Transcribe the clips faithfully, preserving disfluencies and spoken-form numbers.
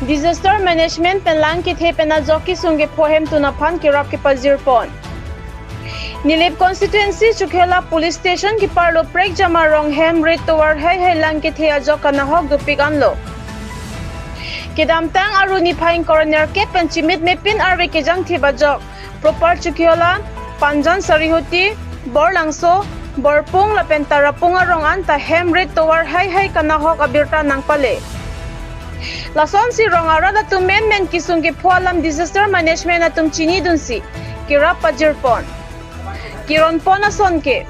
Disaster Management pen lang kethe pen ajok kesung kepho ahemtun aphan kerap kepajirpon. Nilip Constituency Chokiola Police Station keparlo Prekjam arong hem rit tovar heihei lang kethe ajok kanahok dopik anlo. Kedamtang Aru niphai ingkoi ra nerkep pen chimit mepin arve kejangthip ajok Propar Chokiola, Panjan Sarihuti, Borlangso, Borpung lapen Tarapung arong anta hem rit tovar heihei kanahok abirta nangpale. Lasonsi rong arat atum menmen kesung kepho alam Disaster Management atum chinidunsi kerap pajirpon. Keronpon ason ke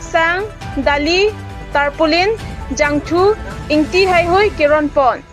sang, dali, tarpaulin, jangthu, ingti heihui keronpon.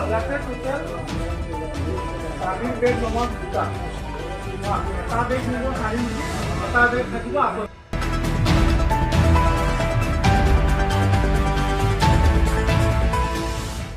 ইয়াতে টোটেল চাৰি বেড ৰুমত দুটা। এটা বেড নিব চাৰি মিনিট, এটা বেড থাকিব আঠত্ৰিশ।